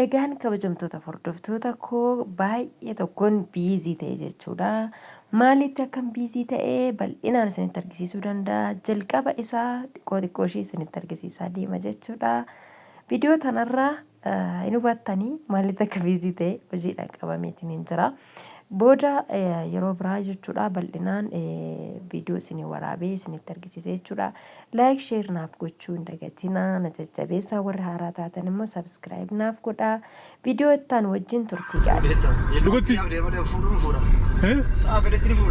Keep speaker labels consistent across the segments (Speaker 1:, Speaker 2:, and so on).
Speaker 1: Egaan kabajamtoota hordoftoota koo baay'ee tokkoon biizii ta'e jechuudha. Maalitti akkan biizii ta'e bal'inaan isinitti argisiisuu danda'a. Jalqaba isaa xiqqoo xiqqoo ishii isinitti argisiisaa deema jechuudha. Viidiyoo tanarraa hin hubattanii maalitti akka biizii ta'e hojiidhaan qabameetiin hin jira. Booda yeroo biraa jechuudha bal'inaan viidiyoo isinii waraabee isinitti argisiisa jechuudha. Like share naaf gochuu hin dagatinaa na jajjabeessaa warri haaraa taatan immoo subscribe naaf godhaa. Viidiyoo ittaan wajjin turtii gaarii.
Speaker 2: Dhugatti.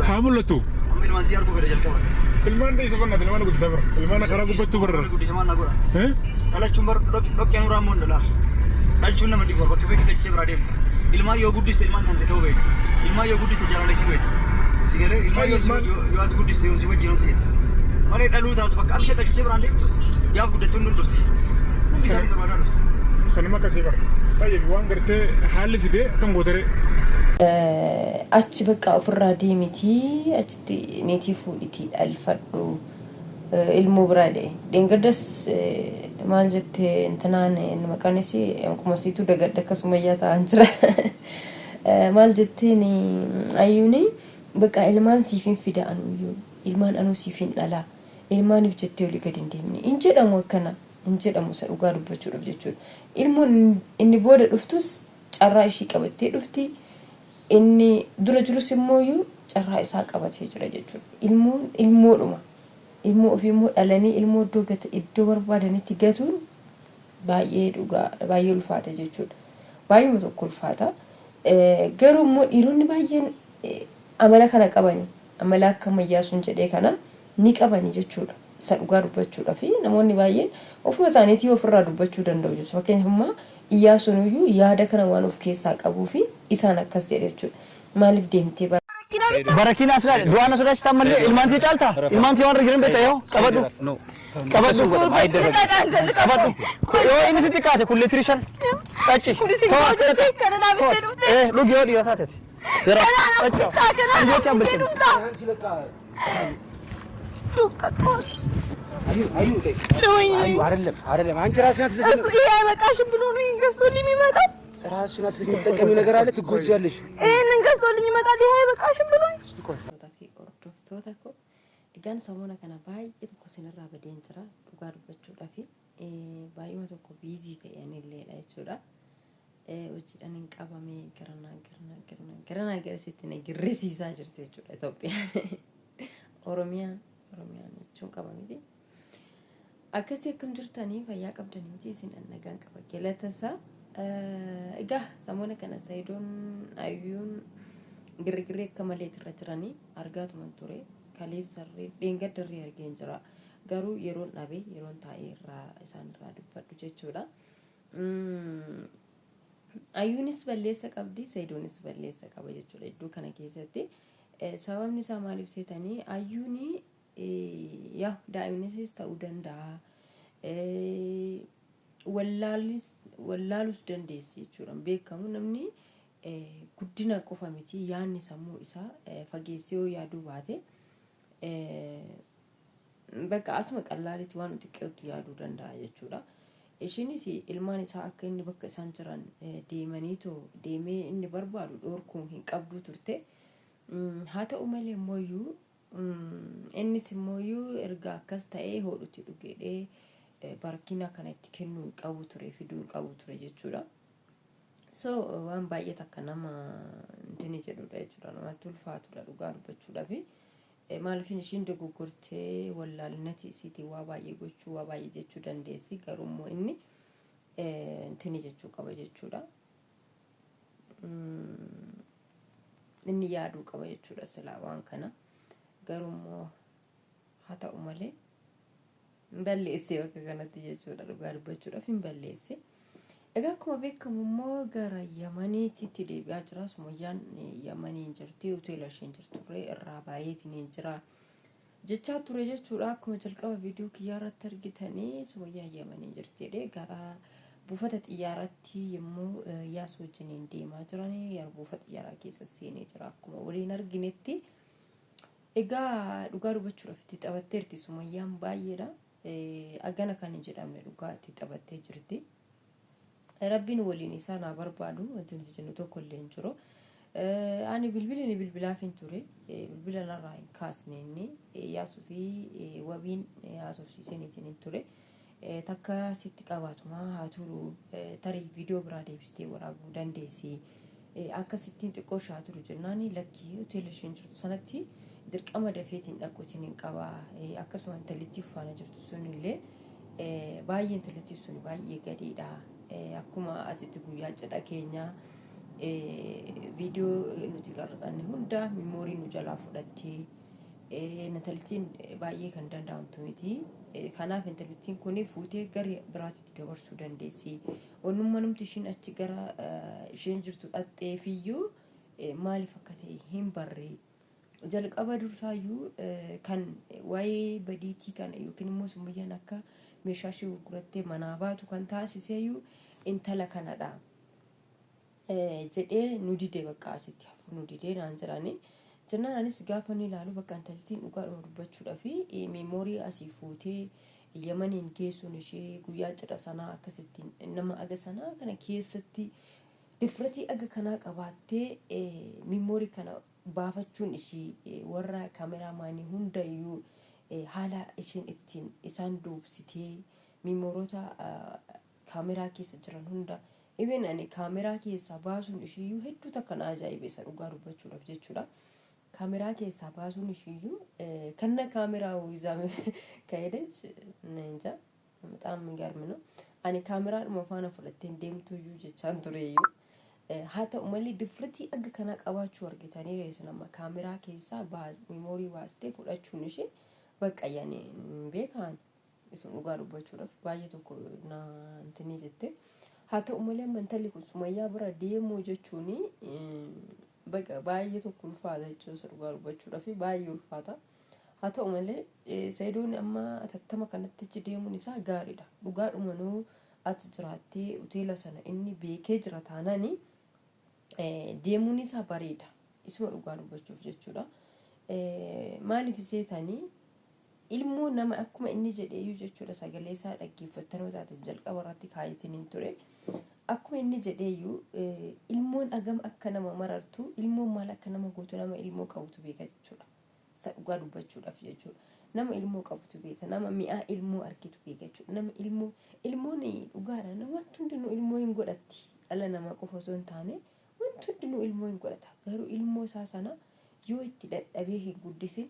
Speaker 2: Haa mul'atu. Ilmaan dheessa bannaati ilmaan guddisa bara. Ilmaan karaa gubbattuu barra.
Speaker 3: Dhalachuun bar dhoqqee nurraa immoo hin dhalaa. Dhalchuun nama dhibu bakka feetu dhalchisee biraa deemta. Ilmaan yoo guddiste ilmaan tante ta'uu beekti. Ilmaan yoo guddiste jaalala isii beekti. Si galee ilmaan yoo si yoo ati guddiste yoo si wajjin hojii jetta. Malee dhaluu taatu bakka arshee dhalchitee biraan deemtu. Gaaf guddachuun hin dhufti. Hundi isaanii sababaa dhufti.
Speaker 2: Sanuma akkasii bara. Tayyib waan gartee haalli fidee akkam gootaree.
Speaker 1: Achi bakka ofirraa deemitii achitti niitii fuudhitii dhalfadhu. Ilmoo biraa jedhe. Dheengaddas maal jette intinaan maqaan isii akkuma siituu dagadhe akkasuma iyyaa ta'an jira. Maal jetteen ayyuuni bakka ilmaan siif hin fida anuyyuu ilmaan anuu siif hin dhala ilmaaniif jettee olii gadi hin deemne hin jedhamu akkana hin jedhamu isa dhugaa dubbachuudhaaf jechuudha. Ilmoon inni booda dhuftus carraa ishii qabattee dhufti. Inni dura jirus immooyyuu carraa isaa qabatee jira jechuudha. Ilmoon ilmoodhuma. Ilmoo ofii immoo dhalanii ilmoo iddoo gata iddoo barbaadanitti gatuun baay'ee dhugaa baay'ee ulfaata jechuudha. Baay'uma tokko ulfaata. Garuu immoo dhiironni baay'een amala kana qabani. Amala akka ammayyaa sun jedhee kana ni qabani jechuudha. Isa dhugaa dubbachuudha fi namoonni baay'een ofuma isaaniitii ofirraa dubbachuu danda'u jechuudha. Fakkeenyaaf ammaa Iyyaasuun iyyuu yaada kana waan of keessaa qabuufi isaan akkas jedhe jechuudha. Maaliif deemtee bara.
Speaker 3: Barakiin as ilaali. Du'aan na sodaachista ammallee ilmaan tee caalta? Ilmaan tee waan irra jiran beekta yoo qabadhu. Qabadhu. Qabadhu. Yoo inni sitti xiqqaate kun liitirii 5. Qacci. To'atte. Eh dhugi yoo dhiira taateti. Yeroo. Qacci. Jecha bilchina.
Speaker 4: አዩ አዩ አዩ አይደለም አይደለም፣ አንቺ ራስሽን አትዘሽ።
Speaker 5: እሱ ይሄ አይበቃሽም ብሎ ነው ይሄን ገዝቶልኝ የሚመጣው።
Speaker 4: ራስሽን አትዘሽ። የምትጠቀሚው ነገር አለ፣ ትጎጃለሽ።
Speaker 5: ይሄንን ገዝቶልኝ ይመጣል። ይሄ አይበቃሽም ብሎ
Speaker 1: fi hordoftoota koo egaan samoona kana baay'ee tokko isinirraa badeen jira dhugaa dubbachuudhaaf baay'uma tokko biizii ta'e anilleedha jechuudha. Hojiidhaan hin qabame garanaa garanaa garanaa garanaa garasitti na girrisiisaa jirti jechuudha Itoophiyaan. Oromiyaan Oromiyaan jechuun qaba miti. Akkasii akkam jirtanii fayyaa qabdanii miti isin nagaan qaba galata isaa. Egaa samoona kana Sayidoon Ayyuun girgirri akka malee irra jiranii argaatuman ture. Kaleessarree dheengaddarree argeen jira. Garuu yeroon dhabe yeroon taa'ee irraa isaan irraa dubbadhu jechuudha. Ayyuunis balleessa qabdi, Sayidoonis balleessa qaba jechuudha iddoo kana keessatti. Sababni isaa maaliif seetanii ayyuuni yaa daa'imnisis ta'uu danda'a. Wallaalus dandeessi jechuudha. Beekamu namni guddina qofa miti yaadni sammuu isaa fageessee yoo yaaduu baate Bakka asuma qallaalitti waan xiqqootti yaaduu danda'a jechuudha. Ishiinis ilmaan isaa akka inni bakka isaan jiran deemaniitoo deemee inni barbaadu dhoorkuu hin qabduu turte. Haa ta'u malee immooyyuu innis immooyyuu erga akkas ta'ee hoodhutti dhugeedhee barkiina kana itti kennuu hin qabu ture fiduu hin qabu ture jechuudha. So waan baay'ee takka nama intini jedhudha jechuudha namatti ulfaatudha dhugaa dubbachuudhaafi. Maaliifin ishiin dogoggortee wallaalinati isiitiin waa baay'ee gochuu waa baay'ee jechuu dandeessi garuu immoo inni intini jechuu qaba jechuudha. Inni yaaduu qaba jechuudha silaa waan kana garuu immoo haa ta'u malee hin balleesse bakka kanatti jechuudha dhugaa dubbachuudhaaf hin balleesse. Egaa akkuma beekamu immoo gara Yamaniitti deebi'aa jira. Sumayyaan Yamaniin jirti hoteela isheen jirturree irraa bareetiin hin jira jechaa ture jechuudha. Akkuma jalqaba viidiyoo kiyyaa irratti argitanii Sumayyaan Yamaniin jirti jedhee gara buufata xiyyaaraatti yommuu Yaasuu wajjiniin deemaa jiranii gara buufata xiyyaaraa keessa seenee jira akkuma waliin arginetti. Egaa dhugaa dubbachuudhaaf itti taphatteerti Sumayyaan baay'eedha. Agana kan hin jedhamne dhugaa itti taphattee jirti. Rabbiin waliin isaan haa barbaadu wanti nuti jennu tokko illee hin jiru. Ani bilbila ni bilbilaaf hin ture. Bilbila narraa hin kaasne inni Iyyaasuu fi wabiin haasofsiisaniitiin hin ture. Takka sitti qabaatumaa haa turu tarii viidiyoo biraa deebistee waraabuu dandeessi. Akkasittiin xiqqoo ishee haa turu jennaan lakkii hoteela isheen jirtu sanatti dirqama dafeetiin dhaquutiin hin qaba. Akkasuma intallitti faana jirtu sunillee baay'ee intallitti sun baay'ee gadheedha. Akkuma asitti guyyaa cidha keenyaa viidiyoo nuti qarratsanne hunda miimoorii nu jalaa fudhattee intalittiin baay'ee kan danda'amtu miti. Kanaaf intalittiin kun fuutee gara biraatitti dabarsuu dandeessi. Onnummanumti ishiin achi gara isheen jirtu dhaqxeefiyyuu maaliif akka ta'e hin barre. Jalqaba dursaayyuu kan waa'ee badiitii kana yookiin immoo Summayyaan akka meeshaa ishee gurgurattee manaa baatu kan taasiseeyyuu intala kanadha jedhee nu dide bakka asitti hafuu nu didee naan jedhani. Jennaan anis gaafa inni ilaalu bakka intaltiin dhugaadhuma dubbachuudhaa fi meemoorii asii fuutee Yamaniin geessuun ishee guyyaa cidha sanaa akkasittiin nama aga sanaa kana keessatti difratii aga kanaa qabaattee meemoorii kana baafachuun ishii warra kaameraamaanii hundayyuu haala isheen ittiin isaan duubsitee miimoorota kaameraa keessa jiran hunda even ani kaameraa keessaa baasuun ishiiyyuu hedduu takka na ajaa'ibe isa dhugaa dubbachuudhaaf jechuudha. Kaameraa keessaa baasuun ishiiyyuu kanna kaameraa wiizaa ከሄደች እኔ እንጃ በጣም የሚገርም ነው። Ani kaameraadhuma faana fudhatteen deemtuyyuu jechaan tureyyuu. Haa ta'u malee difratii akka kanaa qabaachuu argitanii reessu nama kaameraa keessaa miimoorii baastee fudhachuun ishee bakka yaani beekaan isin dhugaa dubbachuudhaaf baay'ee tokko na intinii jette. Haa ta'u malee amma intalli kun Sumayyaa bira deemuu jechuun bakka baay'ee tokko ulfaata jechuudha dhugaa dubbachuudhaaf baay'ee ulfaata. Haa ta'u malee Sayidoon amma atattama kanatti achi deemuun isaa gaariidha. Dhugaadhumanuu achi jiraattee hoteela sana inni beekee jira taanaan deemuun isaa bareeda. Isuma dhugaa dubbachuuf jechuudha. Maaliif seetanii ilmoo nama akkuma inni jedheeyyuu jechuudha sagalee isaa dhaggeeffattanoo taate jalqaba irratti kaayetiin hin ture. Akkuma inni jedheeyyuu ilmoon agam akka nama marartu ilmoon maal akka nama gootu nama ilmoo qabutu beeka jechuudha. Isa dhugaa dubbachuudhaaf jechuudha. Nama ilmoo qabutu beeka. Nama mi'aa ilmoo argitu beeka jechuudha. Nama ilmoo ilmoon dhugaadha. Wanti hundinuu ilmoo hin godhatti. Dhala namaa qofa osoo hin taane wanti hundinuu ilmoo hin godhata. Garuu ilmoo isaa sana yoo itti dadhabee hin guddisin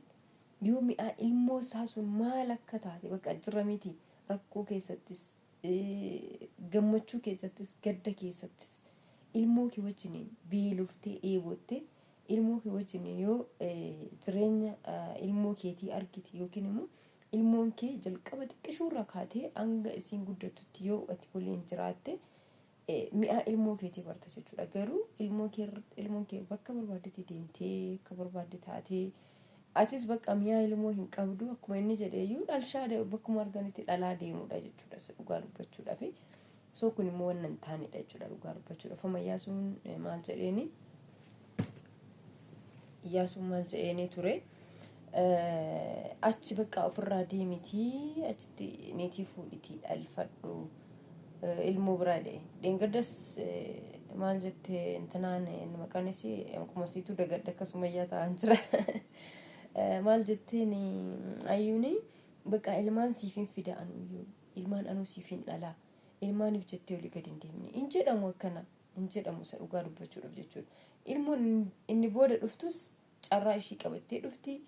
Speaker 1: yoo mi'aa ilmoo isaa sun maal akka taate bakka jira miti rakkoo keessattis gammachuu keessattis gadda keessattis ilmoo kee wajjiniin beeloftee dheebottee ilmoo kee wajjin yoo jireenya ilmoo keetii argite yookiin immoo ilmoon kee jalqaba xiqqishuurra kaatee hanga isiin guddattutti yoo ati waliin jiraatte mi'aa ilmoo keetii barta jechuudha. Garuu ilmoon kee bakka barbaaddetti deemtee akka barbaadde taatee atis bakka mi'aa ilmoo hin qabdu akkuma inni jedheeyyuu dhalshaa bakkuma arganitti dhalaa deemudha jechuudha dhugaa dubbachuudhaaf. So kun immoo wannan hin taanedha jechuudha dhugaa dubbachuudhaaf. Amma Iyyaasuun maal jedheeni? Iyyaasuun maal jedheeni ture? Achi bakka ofirraa deemitii achitti niitii fuudhitii dhalfadhu ilmoo biraa de'e. Dheengaddas maal jette intinaan maqaan isii akkuma siituu dagadde akkasuma iyyaa ta'an jira. Maal jetteen ayyuuni bakka ilmaan siif hin fida anuyyuu ilmaan anuu siif hin dhalaa ilmaaniif jettee olii gadi hin deemne hin jedhamu akkana hin jedhamu isa dhugaa dubbachuudhaaf jechuudha. Ilmoon inni booda dhuftus carraa ishii qabattee dhufti.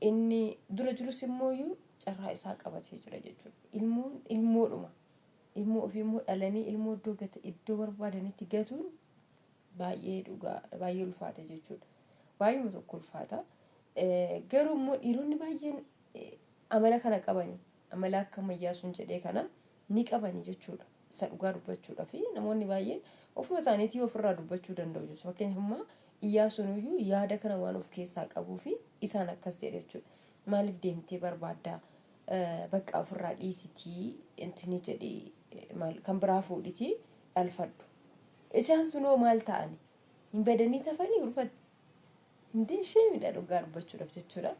Speaker 1: Inni dura jirus immooyyuu carraa isaa qabatee jira jechuudha. Ilmoon ilmoodhuma. Ilmoo ofii immoo dhalanii ilmoo iddoo gata iddoo barbaadanitti gatuun baay'ee dhugaa baay'ee ulfaata jechuudha. Baay'uma tokko ulfaata. Garuu immoo dhiironni baay'een amala kana qabani. Amala akka ammayyaa sun jedhee kana ni qabani jechuudha. Isa dhugaa dubbachuudha fi namoonni baay'een ofuma isaaniitii ofirraa dubbachuu danda'u jechuudha. Fakkeenyaaf ammaa Iyyaasuun iyyuu yaada kana waan of keessaa qabuu fi isaan akkas jedhe jechuudha. Maaliif deemtee barbaaddaa? Bakka ofirraa dhiisitii intini jedhee maal kan biraa fuudhitii dhalfadhu. Isaan sunoo maal ta'ani? Hin badanii tafanii ulfatti. Hindee ishee midha dhugaa dubbachuudhaaf jechuudha.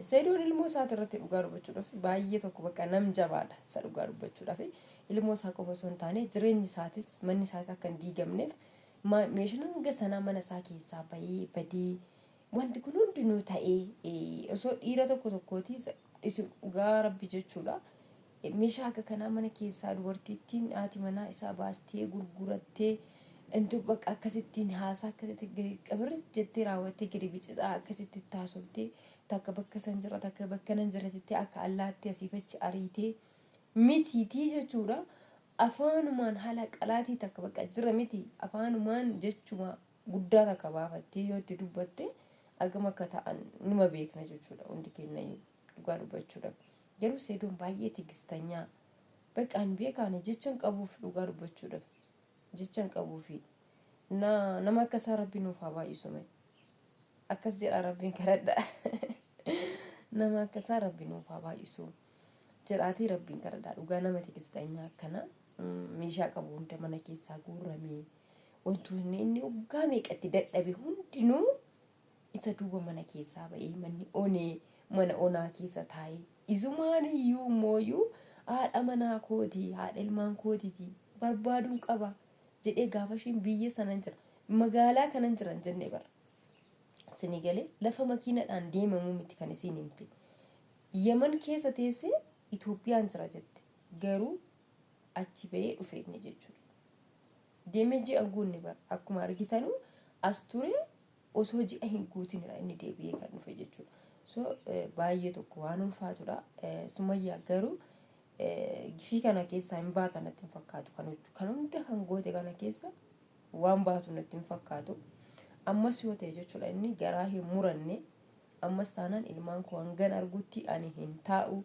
Speaker 1: Seedoon ilmoo isaati irratti dhugaa dubbachuudhaaf baay'ee tokko bakka nam jabaadha isa dhugaa dubbachuudhaaf. Ilmoo isaa qofa osoo hin taane jireenyi isaatis manni isaas akka hin diigamneef meeshaan hanga sanaa mana isaa keessaa bahee badee wanti kun hundinuu ta'ee osoo dhiira tokko tokkooti isin dhugaa rabbi jechuudha. Meeshaa akka kanaa mana keessaa dubartittiin haati manaa isaa baastee gurgurattee intu bakka akkasittiin haasaa akkasitti gadi qabirri jettee raawwattee gadi bicisaa akkasitti itti haasoftee takka bakka san jira takka bakka nan jira jettee akka allaattii asiif achi ariitee mitiitii jechuudha. Afaanumaan haala qalaatii takka bakka jira miti afaanumaan jechuma guddaa takka baafattee yoo itti dubbatte hagam akka ta'an numa beekna jechuudha hundi keenya dhugaa dubbachuudhaaf. Garuu Seedoon baay'ee tigistanyaa. Bakka an beeka ani jecha hin qabuuf dhugaa dubbachuudhaaf. Jecha hin qabuufi. Na nama akka isaa rabbi nuuf haa baay'isu mee. Akkas jedhaa rabbiin kadhadha. Nama akka isaa rabbi nuuf haa baay'isu. Jedhaatii rabbiin kadhadha. Dhugaa nama tigistanyaa akkana meeshaa qabu hunda mana keessaa guurramee wantoonni inni waggaa meeqatti dadhabe hundinuu isa duuba mana keessaa ba'ee manni onee mana onaa keessa taa'ee isumaan iyyuu immooyyuu haadha manaa kootii haadha ilmaan kootiiti barbaaduun qaba jedhee gaafa isheen biyya sanan jira magaalaa kanan jira hin jenne bara. Sini galee lafa makiinadhaan deemamuu miti kan isiin himte. Yaman keessa teessee Itoophiyaan jira jette garuu achi ba'ee dhufe inni jechuudha. Deemee ji'a hin guunne bara akkuma argitanu as ture osoo ji'a hin guutinidha inni deebi'ee kan dhufe jechuudha. So baay'ee tokko waan ulfaatudha. Sumayyaa garuu gifii kana keessaa hin baata natti hin fakkaatu kan kan hunda kan goote kana keessa waan baatu natti hin fakkaatu. Ammas yoo ta'e jechuudha inni garaa hin muranne ammas taanaan ilmaan koo hangan argutti ani hin taa'u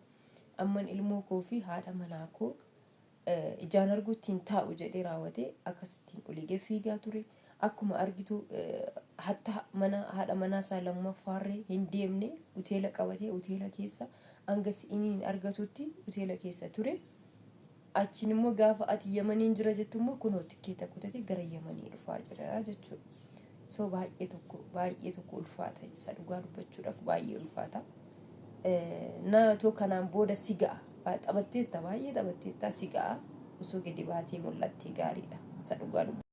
Speaker 1: amman ilmoo koo fi haadha manaa koo ijaan argutti hin taa'u jedhee raawwatee akkasittiin olii gad fiigaa ture. Akkuma argitu hatta mana haadha manaa isaa lammaffaarree hin deemne hoteela qabatee hoteela keessa hanga si'iniin argatutti hoteela keessa ture. Achiin immoo gaafa ati Yamaniin jira jettu immoo kunoo tikkeeta kutatee gara Yamanii dhufaa jira jechuudha. So baay'ee tokko baay'ee tokko ulfaata isa dhugaa dubbachuudhaaf baay'ee ulfaata. Na too kanaan booda si ga'a. Taphatteetta baay'ee taphatteetta si ga'a. Osoo gadi baatee mul'attee gaariidha. Isa dhugaa dubbachuu.